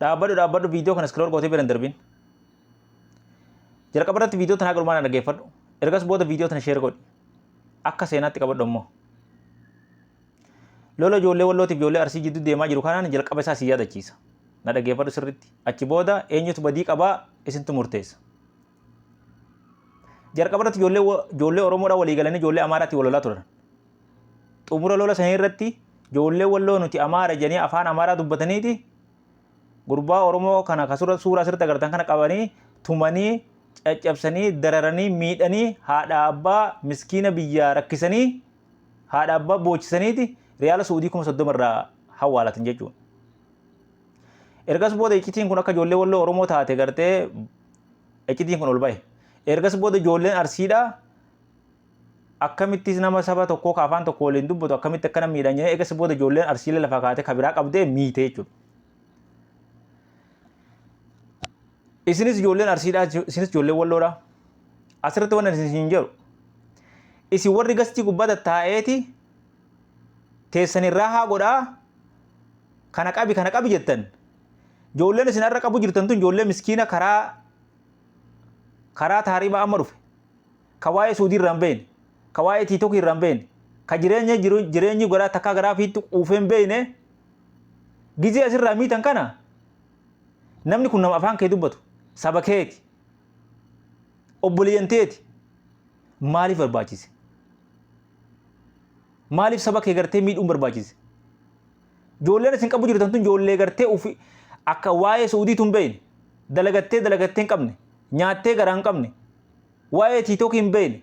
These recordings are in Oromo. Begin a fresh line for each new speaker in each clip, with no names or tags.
Dhaabbadhu dhaabbadhu viidiyoo kana scroll gootee bira hin darbin. Jalqaba irratti viidiyoo tana haga dhumaa dhaggeeffadhu. Ergas booda viidiyoo tana share godhi. Akka seenaatti qabadhu ammoo. Lola ijoollee Wallootiif ijoollee Arsii jidduu deemaa jiru kanaan jalqaba isaa si yaadachiisa. Na dhaggeeffadhu sirriitti. Achi booda eenyutu badii qabaa isintu murteessa. Jalqaba irratti ijoollee ijoollee Oromoodhaa walii galanii ijoollee Amaaraatti wal lolaa turan. Xumura lola sanii irratti ijoollee Walloo nuti Amaara jedhanii afaan Amaaraa dubbataniiti gurbaa Oromoo kana ka suuraa asirratti agartan kana qabanii tumanii caccabsanii dararanii miidhanii haadha abbaa miskiina biyyaa rakkisanii haadha abbaa boochisaniiti riyaala Suudii 30,000 irraa hawwaalatan jechuudha. Ergas booda iccitiin kun akka ijoollee Walloo Oromoo taate gartee iccitiin kun ol bahe. Ergas booda ijoolleen Arsiidhaa akkamittis nama saba tokkoo ka afaan tokko waliin dubbatu akkamitti akkana miidhan jedhee ergas booda ijoolleen Arsiilee lafaa kaatee ka biraa qabdee miite jechuudha. Isinis ijoolleen Arsiidhaa isinis ijoolleen Walloodhaa. Asirratti waan isin hin jedhu isin warri gastii gubbaa tattaa'eeti teessan irraa haa godhaa kana qabi kana qabi jettan ijoolleen isin har'a qabu jirtan tun ijoollee miskiina karaa karaa taariibaa amma dhufe ka waa'ee suudii irraa hin beekne ka waa'ee tiitokii irraa hin beekne ka jireenya jiru jireenyi garaa takkaa garaa fiitti quufee hin beekne gizee asirraa miitan kana namni kun nama afaan kee dubbatu saba keeti obboleeyyan teeti maaliif barbaachise? Maaliif saba kee gartee miidhuun barbaachise? Ijoolleen isin qabu jirtan tun ijoollee gartee ufi akka waa'ee Suudiitu hin beekne dalagattee dalagattee hin qabne nyaattee garaa hin qabne waa'ee tiitookii hin beekne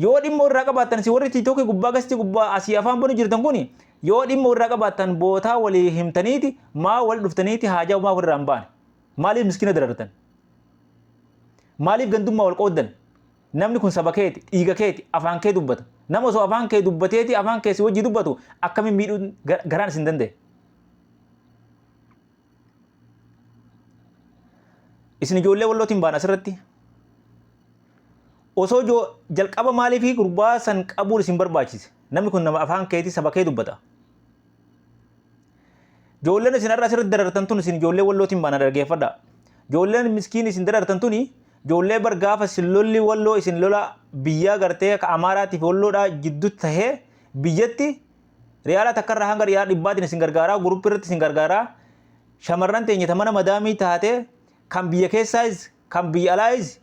yoo dhimma irraa qabaattan isin warri tiitookii gubbaa gasti gubbaa asii afaan banu jirtan kuni yoo dhimma irraa qabaattan bootaa walii himtaniiti maa wal dhuftaniiti haajaa maa walirraa hin baane maaliif miskiina darartan maaliif gandummaa wal qooddan Namni kun saba keeti, dhiiga keeti, afaan kee dubbata. Nama osoo afaan kee dubbateeti afaan kee si wajji dubbatu akkamiin miidhuun garaan isin danda'e? Isin ijoollee wallootiin baana asirratti. Osoo jalqaba maaliifii gurbaa san qabuun isin barbaachise? Namni kun nama afaan keetii saba kee dubbata. Ijoolleen isin har'a asirratti darartan tun isin ijoollee wallootiin baana dhaggeeffadha. Ijoolleen miskiin isin darartan tuni ijoollee bar gaafa isin lolli walloo isin lola biyyaa gartee akka Amaaraatiif walloodhaa jidduutti tahee biyyatti riyaala takkarraa hanga riyaala dhibbaatiin isin gargaaraa guruppii irratti isin gargaaraa shamarran teenya ta mana madaamii taate kan biyya keessaayis kan biyya alaayis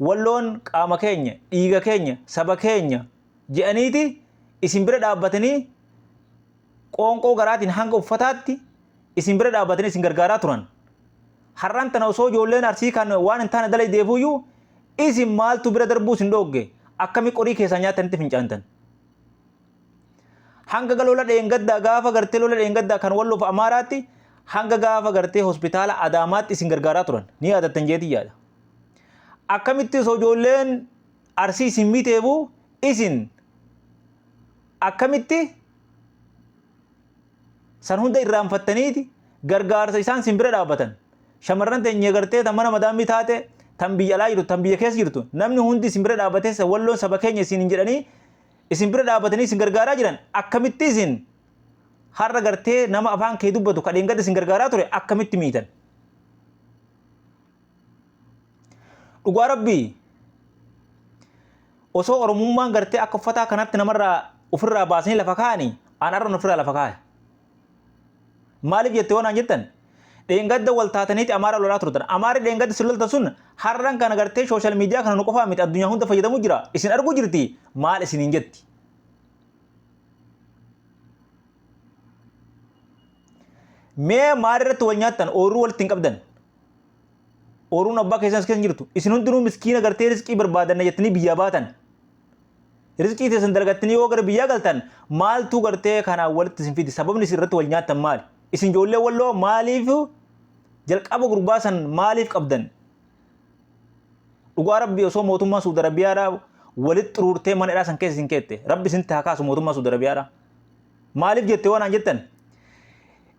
walloon qaama keenya dhiiga keenya saba keenya jedhaniiti isin bira dhaabbatanii qoonqoo garaatiin hanga uffataatti isin bira dhaabbatanii isin gargaaraa turan. Har'aan tana osoo ijoolleen Arsii kan waan hin taane dalaydeefuyyuu isin maaltu bira darbuu isin dhoogge akkami qorii keessaa nyaattanitti fincaantan. Hanga lola dheengaddaa gaafa gartee lola dheengaddaa kan walloof Amaaraatti hanga gaafa gartee hospitaala Adaamaatti isin gargaaraa turan ni yaadattan jeetii yaada. Akkamitti osoo ijoolleen Arsii isin miiteefu isin akkamitti san hunda irraanfattaniiti gargaarsa isaan sin bira dhaabbatan shamarran teenya gartee tan mana madaamii taate tan biyya alaa jirtu tan biyya keessa jirtu namni hundi isin bira dhaabbatee walloon saba keenya isin hin jedhanii isin bira dhaabbatanii isin gargaaraa jiran akkamitti isin har'a gartee nama afaan kee dubbatu ka dheengadda isin gargaaraa ture akkamitti miitan. Dhugaa rabbii osoo Oromummaan gartee akka uffataa kanatti namarraa ofirraa baasanii lafa kaa'anii an har'an ofirraa lafa kaa'e. Maaliif jette yoo naan jettan dheengadda wal taataniiti Amaara lolaa turtan. Amaarri dheengadda isin loltan sun har'an kana gartee sooshaal miidiyaa kana nu qofaa miti addunyaa hunda fayyadamu jira. Isin arguu jirti maal isiniin jetti. Mee maal irratti wal nyaattan ooyiruu walitti hin qabdan. Ooruun abbaa keessan as keessa hin jirtu. Isin hundinuu miskiina gartee rizqii barbaadanna jettanii biyyaa baatan. Rizqii teessan dalagattanii yoo gara biyyaa galtan maaltu gartee kanaan walitti isin fidi? Sababni isin irratti wal nyaattan maali? Isin ijoollee walloo maaliif jalqaba gurbaa san maaliif qabdan? Dhugaa rabbi osoo mootummaan Suudi Arabiyaadhaa walitti xuruurtee mana hidhaa san keessa isin keette. Rabbi isinitti haa kaasu mootummaa Suudi Arabiyaadhaa. Maaliif jette waan aan jettan?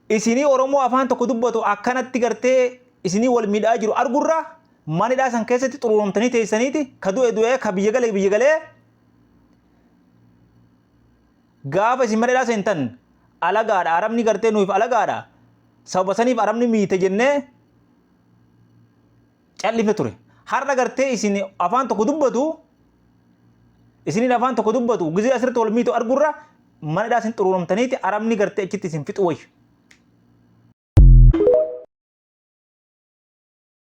Isinii Oromoo afaan tokko dubbatu akkanatti gartee isinii wal miidhaa jiru argurraa mana hidhaa san keessatti xuruuramtanii teessaniiti ka du'e du'ee ka biyya gale biyya galee gaafa isin mana hidhaa seentan alagaadha arabni gartee nuuf alagaadha Sababa saniif arabni miite jennee callifne ture. Har'a gartee isin afaan tokko dubbatu, isiniin afaan tokko dubbatu gizee asirratti wal miitu argurra mana hidhaa isin xuruuramtaniiti arabni gartee achitti isin fixu wayya.